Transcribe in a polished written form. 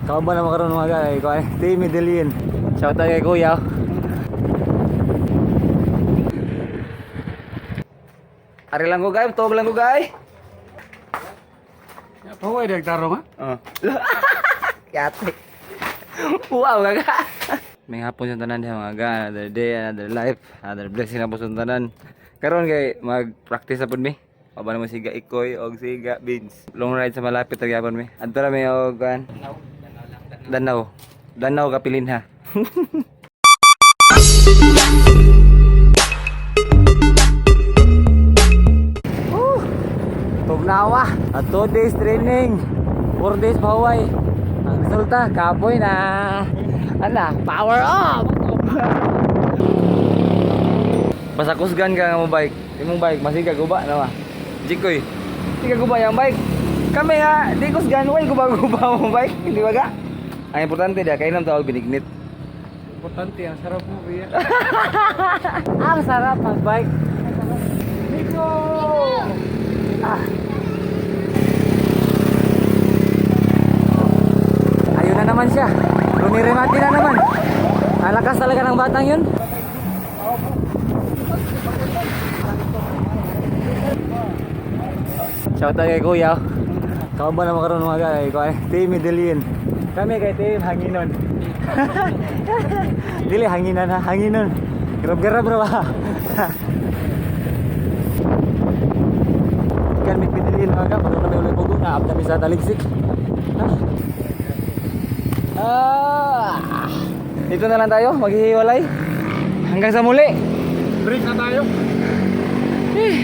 Kauban na makaroon mga guys. Kuan, Team Medellin. Shout out kay Kuya. Ari lang ko gay, tuwag lang ko gay. Paway dagtarong ha. Oh. Yate. Wow, gaga. May hapon sa tanan diha mga ga, another day, another life, another blessing na po sa tanan. Karon kay mag-practice na pud mi. Aba naman siga Ikoy og siga Beans. Long ride sa malapit ra gyapon mi. Adto ra mi og kuan. Danaw. Danaw kapilin ha. Woo! Tugnawa. At 2 days training. 4 days paway. Ang resulta, kapoy na. Ana, power up! Basta kusgan ka nga mo bike. Imong bike, masiga guba na ba? Jikoy. Di ka guba yung bike. Kami nga, di kusgan, way guba-guba mo bike. Hindi ba ka? Ang importante dia, kainom tawag binignit. Importante ang sarap mo biya. Ang sarap mag-bike. Nico! Ah. Ayun na naman siya. Rumiremate na naman. Ang lakas talaga ng batang yun. Shout out kay Kuya. Kauban na makaroon mga guys. Kuan, Team Medellin. Kami kay Team Hanginon. Dili hanginan ha, hanginon. Garab-garab ra ba? Ikan mit Medellin mga ka, pag kami ulit pugo na kami sa Taligsik. Ha? Ah! Dito na lang tayo, maghihiwalay. Hanggang sa muli. Break na tayo. Eh.